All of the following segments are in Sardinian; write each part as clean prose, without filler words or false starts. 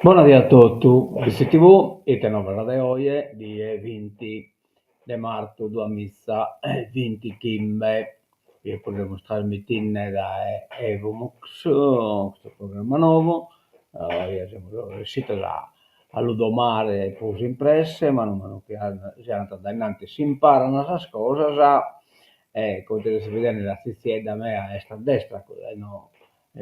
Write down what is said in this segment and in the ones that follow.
Bona die a totu, BCTV, ite novas de oje, die binti de martu duamiza e bintichimbe, chi puru semus trasmitinde dae Evomux, custu programma nou, oje semus ressidos a lu domare prus in presse, manu manu chi si andat a dae innantis s'imparan sas cosas e comente seis bidende sa tzitziedda mea est a destra e no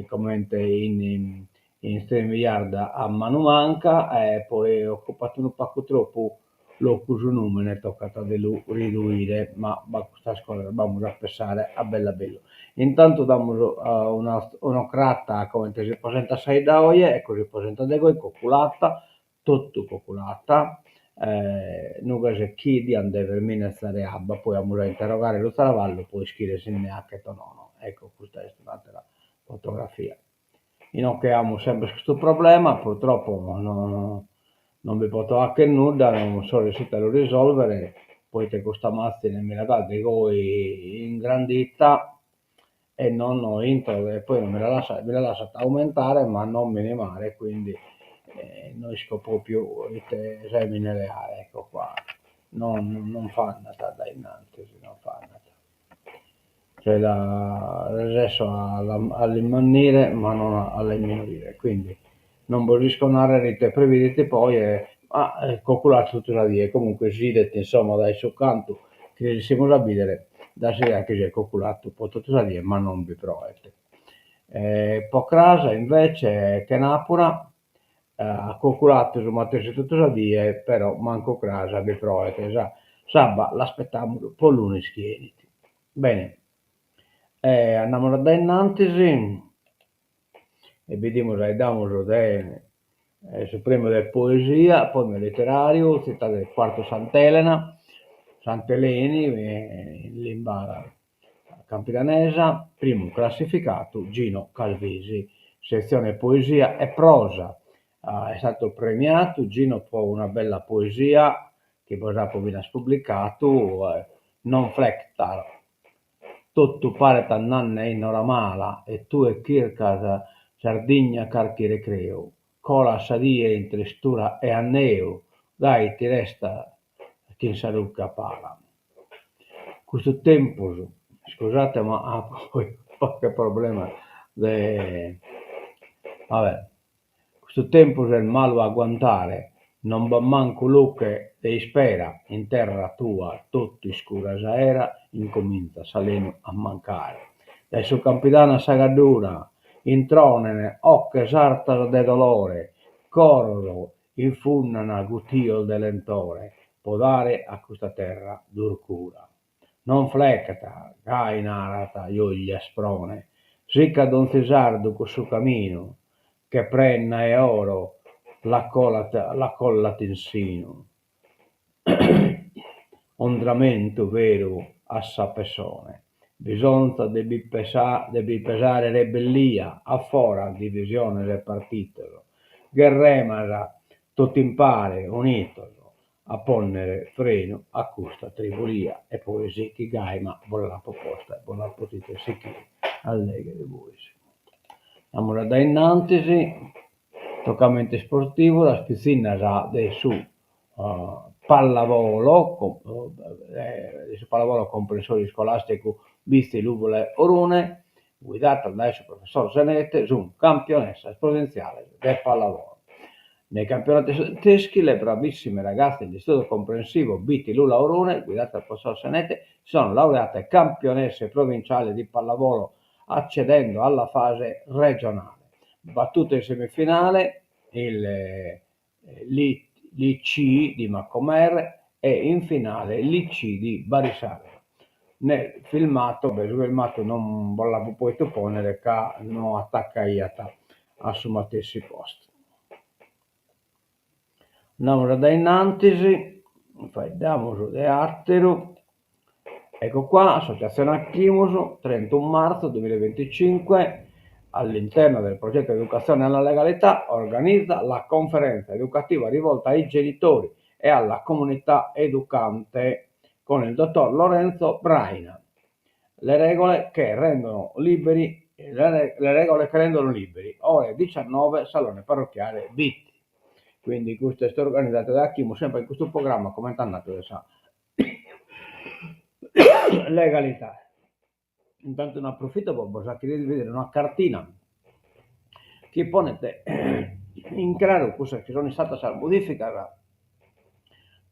comente in in StreamYard a manu manca e poi ocupat unu pagu tropu locu su nùmene, tocat de lu riduire, ma a custas cosas b'amus a pensare a bellu a bellu. Intantu damus un'ocrata a comente si presentat sa 'idda oje, ecco si presentat de goi, coculata, totu coculata, nughes chi diant dever minetzare abba, poi amus a interrogare su traballu po ischire si nde 'achet o nono, ecco custa est un'atera fotografia. Inoghe amus sempre custu problema, purtroppo non bi poto 'acher nudda, non so ressidu a lu risolvere, poite custa mazzine mi la dat de goi ingrandita e non intro e poi non mi la lassat, mi la lassat aumentare ma non minimare, quindi no isco propriu ite semine leare, ecco qua, non non andat a dae innantis, non andat Cioè la resesso a l'immannire ma non a l'imminuire, quindi non bos isco narrer ite previdit poi ma coculat totu sa die, comunque si 'idet insomma dae su cantu chi resissimus a bidere dat s'idea chi siet coculatu po totu sa die ma non bi proet. Po cras invece chenapura at coculatu su matessi totu sa die però mancu cras bi proet, s'abba l'aspetamus po lunis chi 'enit. Bene, e andamus a dae innantis e bidimus faeddamus de su premiu de poesia, premiu literariu, tzitade de Cuartu Sant'Elena, Sant'Eleni in limba campidanesa, primu classificadu Gino Calvisi, setzione poesia e prosa, est istadu premiadu Gino po una bella poesia chi bos apo finas publicadu, Non flectar. Totu paret andende in noramala e tue chircas Sardigna carchi recreu. Colas sa die in tristura e anneu, gai ti restas chin sa ruche a pala. Custu tempus, iscusate ma apo pagu problema de, va bè. Custu tempus est malu a aguantare, non b'at mancu luche de ispera, in terra tua totu iscura s'aera, incomintzat s'alenu a mancare. Dae su Campidanu a sa Gaddura intronen 'oches artas de dolore, coros infundan guttios de lentore po dare a custa terra durcura. Non flectat, gai narat Julia Asprone, sicat donzi sardu cussu caminu, che prenda 'e oro la colat la collat in sinu. Ondramentu veru a sa pessone. Bisonzat de bi de bi pesare rebellia, a fora divisiones e partitos, gherremas tot'impare unitos, a pònnere frenu a custa tribulia e poi sichit gai ma bos l'apo posta e bos la podides sichire a lèghere bois. Andamus a dae innantis, tocamentu isportivu, sas pitzinnas de su pallavolo, de su pallavolo comprensoriu iscolàsticu Bitzi Lùvula Orune, guidadas dae su professor Senete, sunt campionessas provintziales de pallavolo. Nei campionati studenteschi le bravissime ragazze dell'Istituto Comprensivo Bitti Lula Orune, guidate dal professor Senete, si sono laureate campionesse provinciali di pallavolo accedendo alla fase regionale. Battute in semifinale il l'IC di Macomer e in finale l'IC di Barisardo. Nel filmato, beh su filmato non bos l'apo pòidu pònnere ca no atacaiat a su matessi postu. Andamus a dae innantis, faeddamus de àteru. Ecco qua, Associazione Achimus, 31 marzo 2025, all'interno del progetto Educazione alla Legalità, organizza la conferenza educativa rivolta ai genitori e alla comunità educante con il dottor Lorenzo Braina. Le regole che rendono liberi, le regole che rendono liberi, ore 19, Salone Parrocchiale Bitti. Quindi custu est organizadu dae Achimus sempre in custu programma comente at nadu de sa legalità. Intantu nd'aprofito po bos fagher bìdere una cartina chi ponet in craru cussas chi sunt istadas sas modìficas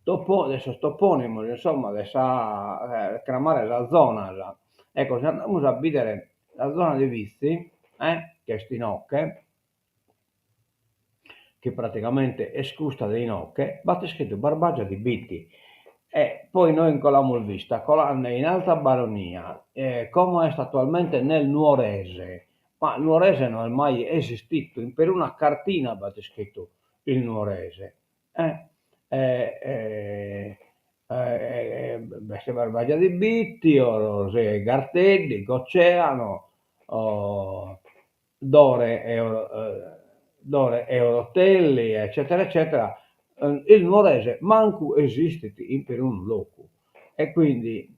de sos topònimos, insomma, de sa cramare sas zonas. Ecco, si andamus a bìdere sa zona de Vitzi, chi est inoghe, chi praticamente est custa de inoghe, b'at iscritu Barbagia di Bitti e poi nois colamus vista colande in Alta Baronia, como est attualmente nel Nuorese, ma Nuorese no est mai esistitu, in peruna cartina b'at iscritu il Nuorese b'est Barbagia di Bitti, Orosei Garteddi, Goceano Dore e Dore e Orotelli eccetera eccetera, il Nuorese mancu esistit in perunu logu e quindi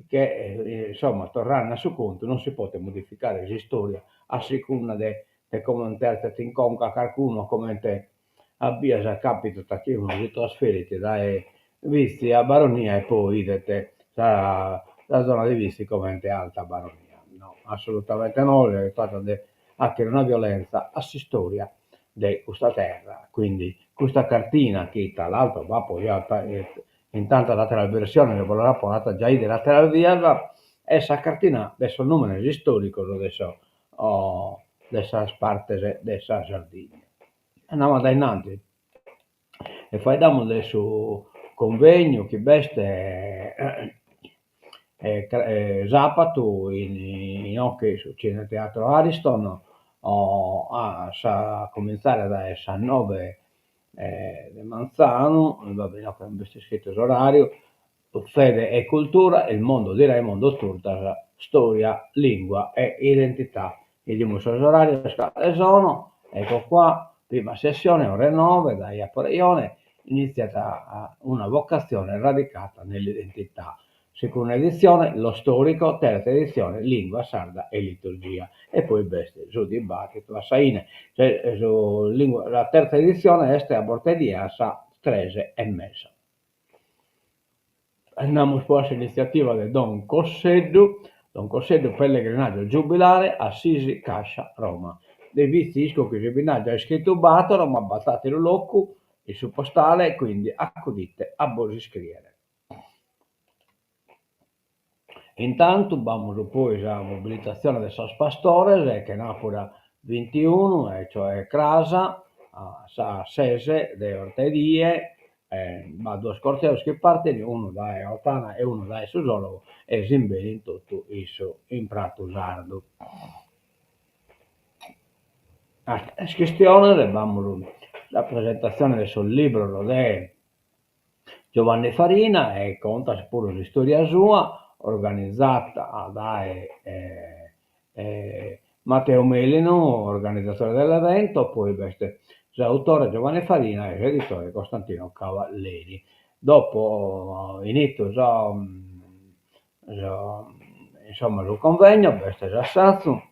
che insomma torrende a su contu non si podet modificare s'istoria a segunda de de comente arziat in conca a carcunu o comente a bias capitat chi unu si trasferit dae Vitzi a Baronia e poi 'idet sa sa zona de Vitzi comente Alta Baronia. No, assolutamente no, si tratat de fagher una violenza a s'istoria de custa terra, quindi custa cartina chi tra l'altro b'apo ja in tantas ateras versiones bos l'apo fata giai 'ider ateras bias, est sa cartina de sos numenes istoricos de sos de sas partes de sa Sardigna. Andamus a innantis e faeddamus de su convegnu chi b'est sàpatu inoghe in su Cineteatro Ariston a sa comintzare dae sas noe de manzanu, va bene inoghe non b'est iscritu s'orariu, Fede e cultura, il mondo di Raimondo Turtas, storia, lingua e identità. Bidimus sos orarios cale sono, ecco qua, prima sessione ore noe, dai apo rejone, iniziat una vocazione radicata nell'identità. Seconda edizione Lo storico, terza edizione Lingua sarda e liturgia. E poi b'est su dibattitu a sa 'ine, cioè su lingua sa terza edizione est a bortedie a sas tres e mesa. Andamus poi a s'initziativa de Don Cosseddu, Don Cosseddu pellegrinaggio giubilare Assisi Cascia Roma. De Vitzi isco chi si bi nd'at giai iscritu bator, ma b'at àteru locu in su postale, quindi acudite a bos iscrìere. Intantu b'amus poi sa mobilitatzione de sos pastores, chenàpura bintiunu, e cioè cras, a sas ses de 'ortedie, b'at duos corteos chi partin, unu dae Ottana e unu dae su Sologo e s'imbenin totu issu in Pratu Sardu. Àteras chistiones, b'amus sa presentatzione de sos libros de Giovanni Farina e contat puru s'istoria sua, organizata dae Matteo Melinu, organizzatore dell'evento, poi b'est s'autore Giovanni Farina e s'editore Costantino Cavalleri. Dopo initu insomma su convegno b'est s'assatzu,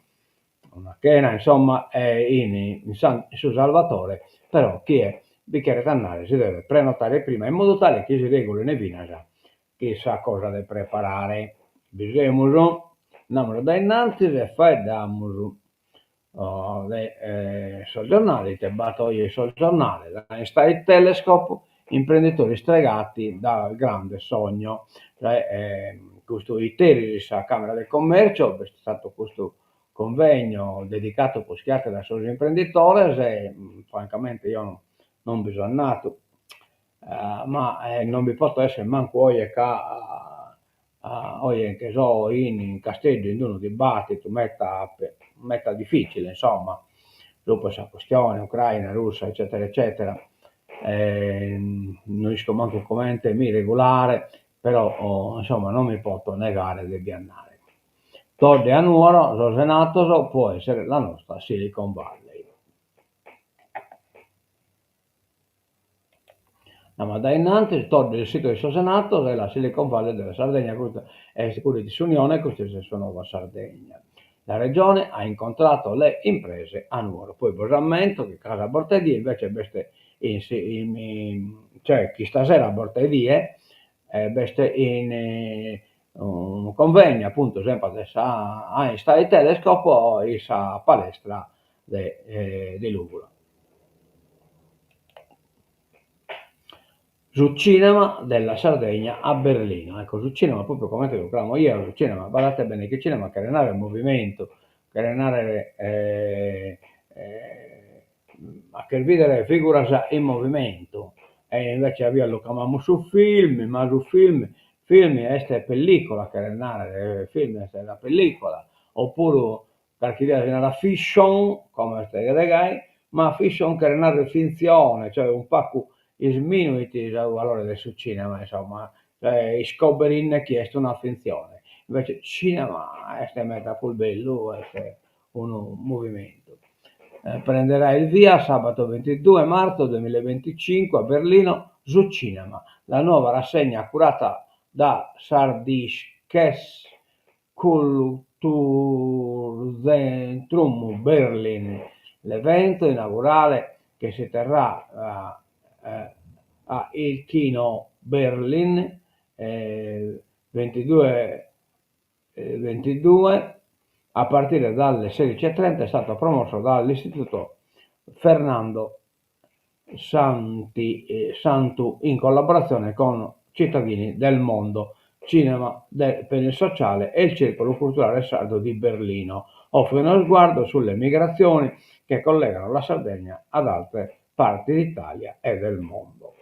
una chena insomma in su Salvatore, però chie bi cheret andare si devet prenotare prima in modu tale chi si regulene finas chi sa cosa de preparare. Bi semus, andamus dae innantis e faeddamus de sos giornales, ite b'at oje in sos giornales, Einstein Telescope, imprenditori stregati dal grande sogno, custu eris sa Camera del Commercio b'est istadu custu convegno dedicato prus che atteru a sos imprenditores e francamente eo non bi so andadu ma non bi poto essere mancu oje ca oje nche so in Casteddu in unu dibattitu meta meta difficile insomma, subra sa questione Ucraina, Russia eccetera eccetera no isco mancu comente mi regulare, però insomma non mi poto negare de bi andare. Todde a Nuoro, sos Enattos, può essere la nostra Silicon Valley. Andamus dae innantis, Todde il sito di sos Enattos è la Silicon Valley della Sardegna, custa est cuddu de s'Unione e custu est de su Nuova Sardegna. La Regione ha incontrato le imprese a Nuoro. Poi bos ammento chi cras a bortedie invece b'est. In in cioè chi istasera a borta 'e die b'est in unu convegnu apuntu sempre de sa Einstein Telescope in sa palestra de de Lùvula. Su cinema della Sardegna a Berlino, ecco su cinema propriu comente lu cramo jeo su cinema, badate bene chi cinema cheret narrer movimentu, cheret narrer fagher bidere figuras in movimentu e invece a bias lu cramamus su film, ma su film, film est pellicola cheret narrer, film est una pellicola, oppuru Carchi bia si narat fiction, como est de gai, ma fiction cheret narrer fintzione, cioè unu pagu isminuit su valore de su cinema, insomma, cioè iscoberinde chi est una fintzione, invece cinema est meda prus bellu, est unu movimentu. Prenderà il via sabato ventidue marzo duemilaventicinque a Berlino su Cinema, la nuova rassegna curata da Sardisches Kulturzentrum Berlin, l'evento inaugurale che si terrà a il Kino Berlin ventidue ventidue a partire dalle 16.30 è stato promosso dall'Istituto Fernando Santi, Santu in collaborazione con Cittadini del Mondo, Cinema per il Sociale e il Circolo Culturale Sardo di Berlino. Offre uno sguardo sulle migrazioni che collegano la Sardegna ad altre parti d'Italia e del mondo.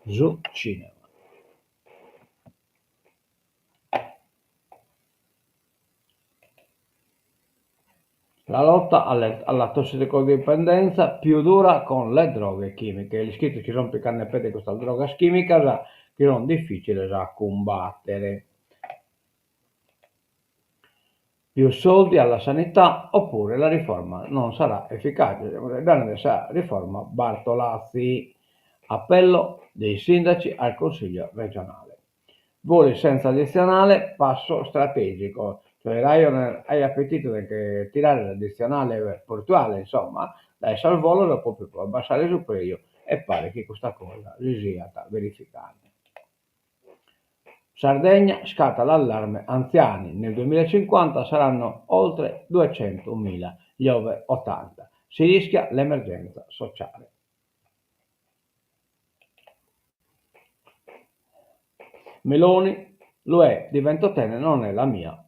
Su cinema. La lotta alla tossicodipendenza più dura con le droghe chimiche. L'ischides chi sunt picande pede custas drogas chimicas chi sunt difficiles a cumbattere. Più soldi alla sanità oppure la riforma non sarà efficace. Semus faeddende de sa riforma Bartolazzi. Appello dei sindaci al Consiglio regionale. Voli senza addizionale, passo strategico. Cioè Ryanair aiat petidu de nche tirare s'addizionale portuale, insomma, dae sos volos propriu pro abbassare su preju e paret chi custa cosa si siat verificande. Sardegna, scatta l'allarme anziani, nel duemilacinquanta saranno oltre duecentomila gli over 80, si rischia l'emergenza sociale. Meloni, L'UE di Ventotene non è la mia,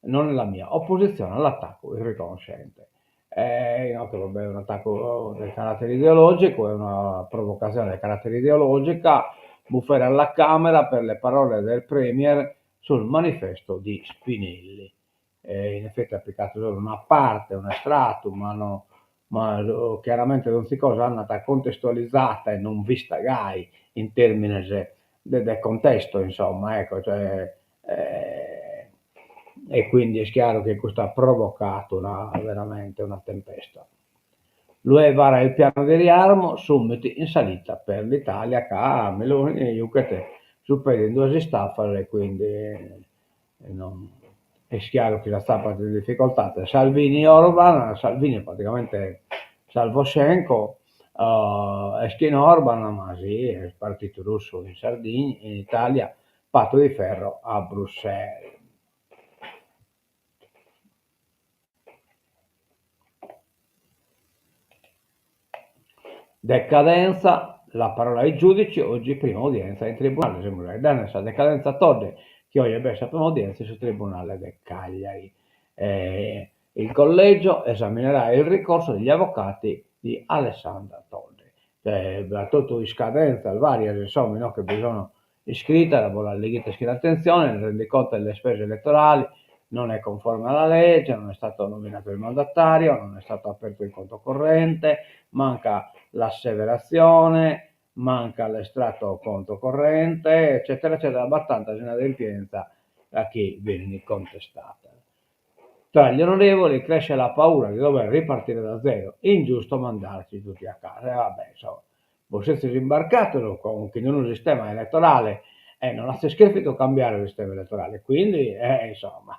non è la mia opposizione all'attacco irriconoscente. Eh, inoghe b'est un'attaccu de carattere ideologicu, est una provocazione de carattere ideologica, bufera alla Camera per le parole del premier sul manifesto di Spinelli. E in effetti at picadu solu una parte, un'estratu, ma no ma chiaramente donzi cosa andat contestualizata e non vista gai in termines de de contesto insomma ecco cioè e quindi est chiaru chi custu at provocadu una veramente una tempesta. L'UE vara il piano di riarmo, summit in salita per l'Italia ca Meloni juchet su pede in duas istafas e quindi non est chiaru chi s'atzapat in dificoltade. Salvini Orban, Salvini praticamente Salvoscenko est chin Orban, ma si est partitu russu in Sardigna, in Italia, patto di ferro a Bruxelles. Decadenza, la parola ai giudici, oggi prima udienza in tribunale, semus faeddende de sa decadenza Todde, chi oje b'est sa prima udienza in su tribunale de Cagliari. Il collegio esaminerà il ricorso degli avvocati di Alessandra Todde. B'at totu iscadenzas varias, insomma, inoghe bi sono iscritas, bos las leghides chin atentzione, il rendiconto delle spese elettorali non è conforme alla legge, non è stato nominato il mandatario, non è stato aperto il conto corrente, manca l'asseverazione, manca l'estratto conto corrente, eccetera eccetera, b'at tantas inadempienza chi benint contestadas. Tra gli onorevoli cresce la paura di dover ripartire da zero, ingiusto mandarci tutti a casa. E vabbè, insomma, bos sezis imbarcados cun chin unu sistema elettorale e non azis cherfidu cambiare su sistema elettorale, quindi, eh, insomma,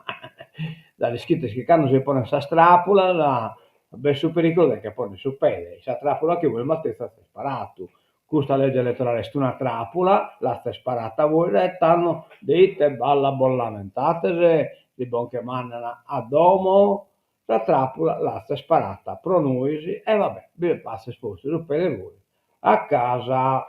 già l'ischides chi cando si ponen sas trapulas. B'est su perìculu de nche pònnere su pede in sa tràpula chi bois matessi azes paratu. Custa lege eletorale est una tràpula, l'azes parata bois e tando de ite balla bos lamentates si bos nche mandan a domo? Sa tràpula l'azes parata pro nois e va bè, bi azes postu su pede bois a casa.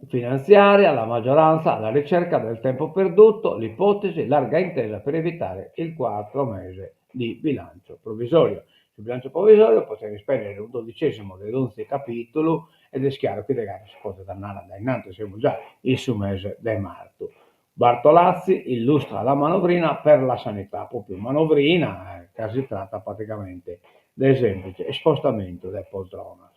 Finanziaria, la maggioranza alla ricerca del tempo perduto, l'ipotesi larga intesa per evitare il quarto mese di bilancio provvisorio. Su bilancio provvisorio potet ispèndere unu dodicesimu de donzi capìtulu ed est chiaru chi de gasi si podet andare a dae innanti, semus già in su mese de martu. Bartolazzi illustra la manovrina per la sanità, pròpiu manovrina ca si tratat praticamente de sèmplice ispostamentu de poltronas.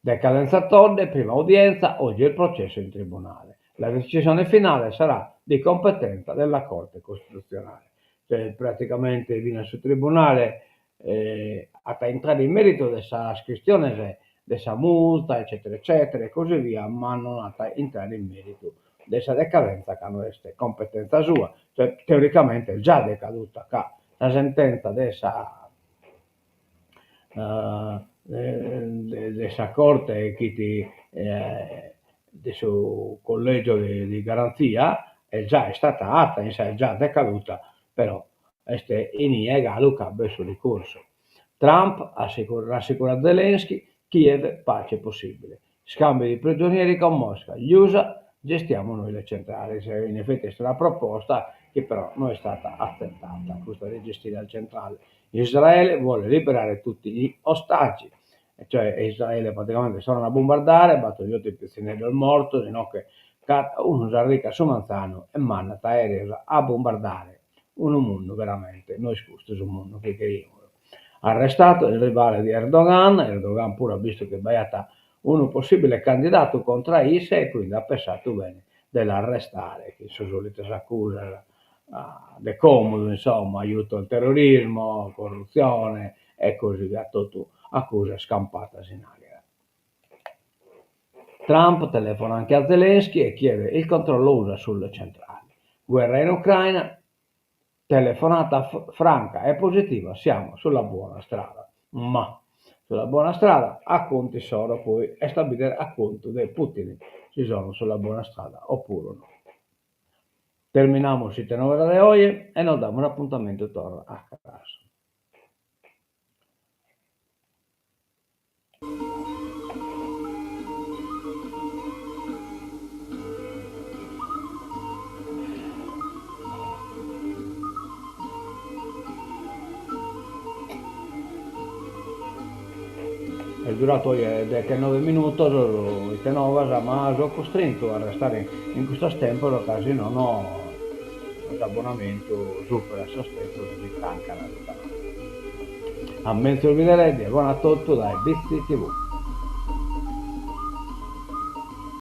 Decadenza Todde, prima udienza, oggi il processo in tribunale. La decisione finale sarà di competenza della Corte Costituzionale. Cioè, praticamente finas su tribunale at a intrare in meritu de sas chistiones de sa multa eccetera eccetera e così via, ma non at a intrare in meritu de sa decadenza ca no est competenza sua, cioè teoricamente est già decaduta ca sa sentenza de sa de sa corte chi ti de su collegio di garanzia est già istata 'ata, issa est già decaduta, però est inie galu ca b'est su ricursu. Trump rassicura Zelensky, Kiev pace possibile. Scambio di prigionieri con Mosca, gli Usa gestiamo noi le centrali. In effetti est una proposta chi però no est stata atzettata, custa de gestire le centrali. Israele vuole liberare tutti gli ostaggi, cioè Israele praticamente torrat a bombardare, b'at giutu pitzinneddos mortos inoghe ca unu s'arricat su manzanu e mandat aereos a bombardare unu mundu veramente, no est custu su mundu chi cherimus. Arrestato il rivale di Erdogan, Erdogan puru at bistu chi b'aiat unu possibile candidatu contra a isse e quindi at pensadu bene de l'arrestare chin sas solitas accusas de comodu, insomma, aiuto al terrorismo, corrutzione e così via, totu accusas campadas in àghera. Trump telefona anche a Zelensky e chiede il controllo Usa sulle centrali. Guerra in Ucraina, telefonata franca e positiva, siamo sulla buona strada. Ma sulla buona strada a contu issoro poi est a bìdere a contu de Putin si sono sulla buona strada oppuru no. Terminamus Ite Novas de oje e nos damus apuntamentu torra a cras. Est duradu oje dechenoe minutos Ite Novas, ma so custrintu a restare in custos tempos ca si nono s'abbonamentu superat sos tempos e mi tancan su canale. A menzus bìdere, die bona a totu dae Bitzi TV.